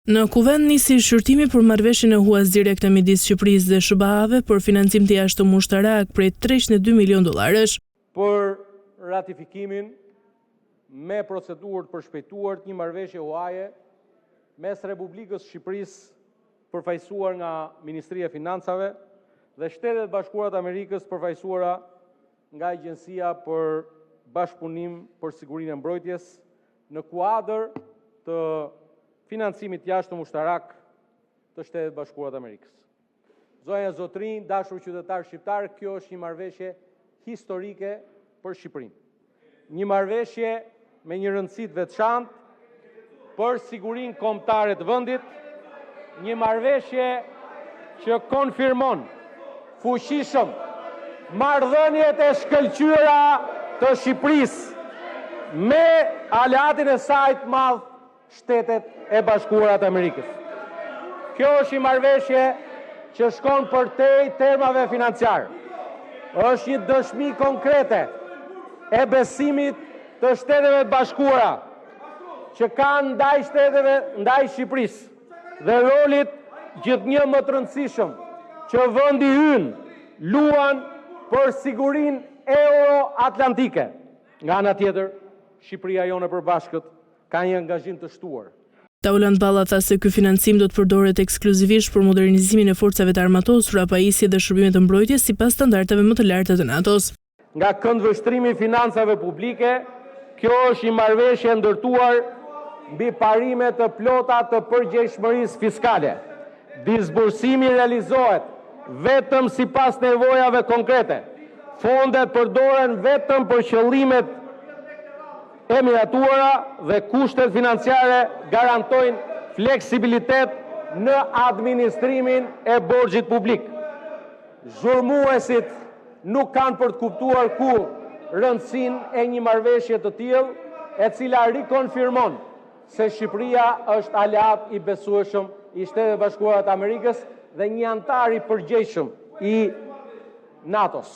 Në Kuvend nisi shqyrtimi për marrëveshjen e huas direkte midis Shqipërisë dhe SHBA-ve për financim të jashtëm ushtarak prej 302 milionë dollarësh. Për ratifikimin me procedurë të përshpejtuar të një marrëveshje huaje mes Republikës së Shqipërisë, përfaqësuar nga Ministria e Financave, dhe Shteteve të Bashkuara të Amerikës, përfaqësuara nga Agjencia për Bashkëpunim për Sigurinë e Mbrojtjes, në kuadër të financimit të jashtëm ushtarak të Shteteve të Bashkuara të Amerikës. Zonja dhe zotërinj, Të dashur qytetarë shqiptarë, Kjo është një marrëveshje historike për Shqipërinë, një marrëveshje me një rëndësi të veçantë për sigurinë kombëtare të vendit, një marrëveshje që konfirmon fuqishëm marrëdhëniet e shkëlqyera të Shqipërisë me aleatin e saj të madh, Shtetet e Bashkuara të Amerikës. Kjo është një marrëveshje që shkon përtej termave financiarë. Është një dëshmi konkrete e besimit të Shteteve të Bashkuara që kanë ndaj shteteve, ndaj Shqipërisë dhe rolit gjithnjë më të rëndësishëm që vendi ynë luan për sigurinë euroatlantike. Nga ana tjetër, Shqipëria jonë e përbashkët ka një angazhim të shtuar. Taulant Balla tha se ky financim do të përdoret ekskluzivisht për modernizimin e forcave të armatosura, pajisje dhe shërbime të mbrojtjes sipas standardeve më të larta të NATO-s. Nga këndvështrimi i financave publike, kjo është një marrëveshje e ndërtuar mbi parime të plota të përgjegjshmërisë fiskale. Disbursimi realizohet vetëm sipas nevojave konkrete. Fondet përdoren vetëm për qëllimet e miratuara dhe kushtet financiare garantojnë fleksibilitet në administrimin e borxhit publik. Zhurmuesit nuk kanë për të kuptuar kurrë rëndësinë e një marrëveshjeje të tillë, e cila rikonfirmon se Shqipëria është aleat i besueshëm i Shteteve të Bashkuara të Amerikës dhe një anëtar i përgjegjshëm i NATO-s.